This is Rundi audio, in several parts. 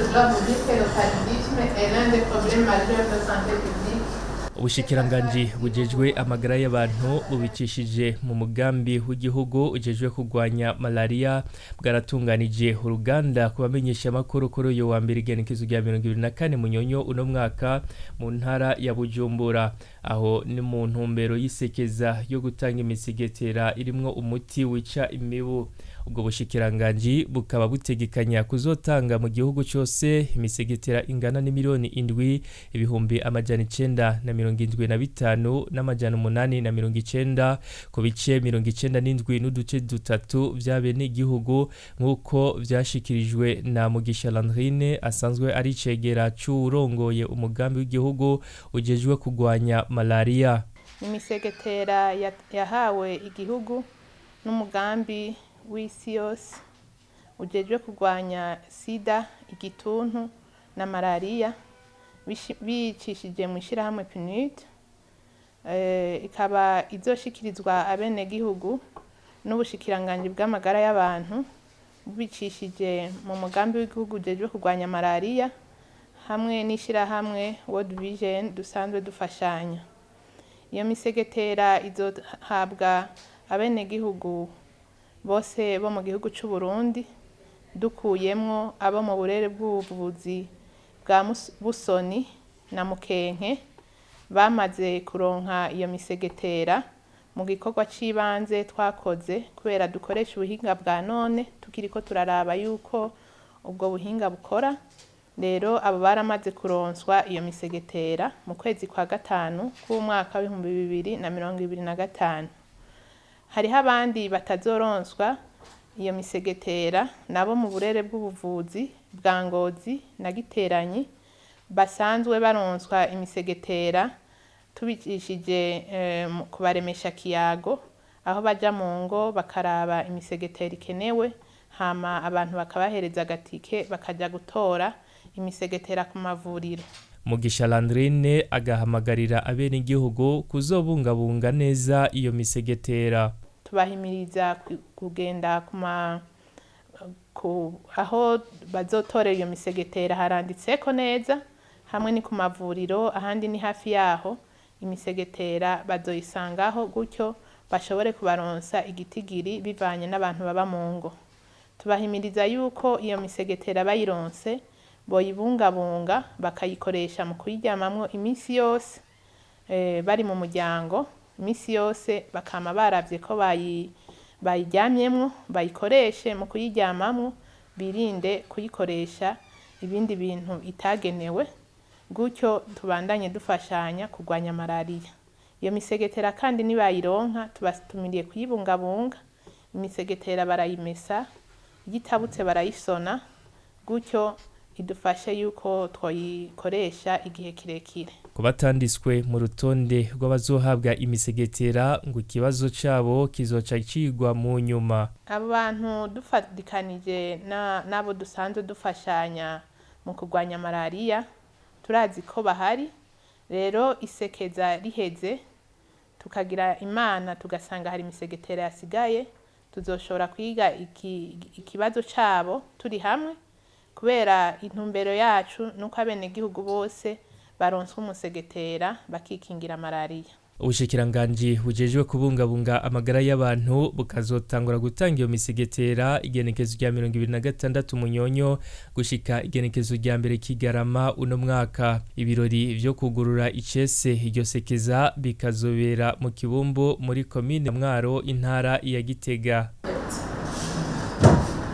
je dois vous dire que le paludisme est l'un des problèmes majeurs de santé publique. Ubushikiranganji bujejwe amagara y'abantu bubicishije mu mugambi w'igihugu ujejwe kurwanya malaria bwaratunganije uruganda ku bamenyesha amakuru kuri uyu wa mbere igenekezo rya 24 Munyonyo uno mwaka mu ntara ya Bujumbura. Aho ni mu ntumbero y'isekeza yo gutanga imisigetera irimwo umuti wica imibu. Ubwo bushikiranganji bukaba butegekanya kuzotanga mu gihugu cyose imisegetera ingana n'imiliyoni 7 975,890 ku bice 97 n'uduce dutatu vy'abenegihugu, nk'uko vyashikirijwe na Mugisha Landrine asanzwe ari icegera c'uwurongoye umugambi w'igihugu ujejwe kurwanya malaria. Imisegetera yahawe igihugu n'umugambi w'isi yose ujejwe kurwanya sida, igituntu na malariya bicishije mu ishyirahamwe PNUD, ikaba izoshikirizwa abenegihugu n'ubushikiranganji bw'amagara y'abantu bubicishije mu mugambi w'igihugu ujejwe kurwanya malariya hamwe n'ishyirahamwe World Vision dusanzwe dufashanya. Iyo misegetera izohabwa abenegihugu bose bo mu gihugu c'u Burundi, dukuyemwo abo mu burere bw'ubuvuzi bwa Busoni na Mukenke bamaze kuronka iyo misegetera mu gikorwa c'ibanze twakoze, kubera dukoresha ubuhinga bwa none tukiriko turaraba yuko ubwo buhinga bukora. Rero abo baramaze kuronswa iyo misegetera mu kwezi kwa gatanu k'umwaka w'2025. Hariho abandi batazoronswa iyo misegetera nabo mu burere bw'ubuvuzi bwa Ngozi na Giteranyi basanzwe baronswa imisegetera tubicishije mu kubaremesha kiyago, aho baja mu ngo bakaraba imisegetera ikenewe, hama abantu bakabahereza agatike bakaja gutora imisegetera ku mavuriro. Mugisha Landrine agahamagarira abenegihugu kuzobungabunga neza iyo misegetera. Tubahimiriza kugenda aho bazotorera iyo misegetera, haranditseko neza, hamwe ni ku mavuriro, ahandi ni hafi yaho. Imisegetera bazoyisangaho, gutyo bashobore kubaronsa igitigiri bivanye n'abantu baba mu ngo. Tubahimiriza yuko iyo misegetera bayironse boyibungabunga, bakayikoresha mu kuyiryamamwo iminsi yose, bari mu muryango iminsi yose, bakama baravye ko bayiryamyemwo, bayikoreshe mu kuyiryamamwo, birinde kuyikoresha ibindi bintu itagenewe, gutyo tubandanye dufashanya kurwanya malariya. Iyo misegetera kandi nibayironka tubatumiriye kuyibungabunga. Imisegetera barayimesa, iyo itabutse barayisona, gutyo idufashe yuko twoyikoresha igihe kirekire. Ku batanditswe mu rutonde rw'abazohabwa imisegetera, ngo ikibazo cabo kizoca cigwa mu nyuma. Abo bantu dufatikanije n'abo dusanzwe dufashanya mu kurwanya malariya, turazi ko bahari. Rero isekeza riheze, tukagira imana tugasanga hari imisegetera yasigaye, tuzoshobora kwiga ikibazo cabo turi hamwe, kubera intumbero yacu nuko abenegihugu bose baronswa umusegetera bakikingira malariya. Ubushikiranganji bujejwe kubungabunga amagara y'abantu bukazotangura gutanga iyo misegetera igenekezo rya 26 Munyonyo gushika igenekezo rya 1 Kigarama uno mwaka. Ibirori vyo kugurura icese iryo sekeza bikazobera mu Kibumbu muri komine Mwaro, intara ya Gitega.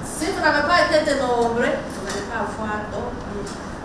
Si vous n'avez pas été dénombré, vous n'allez pas avoir d'eau.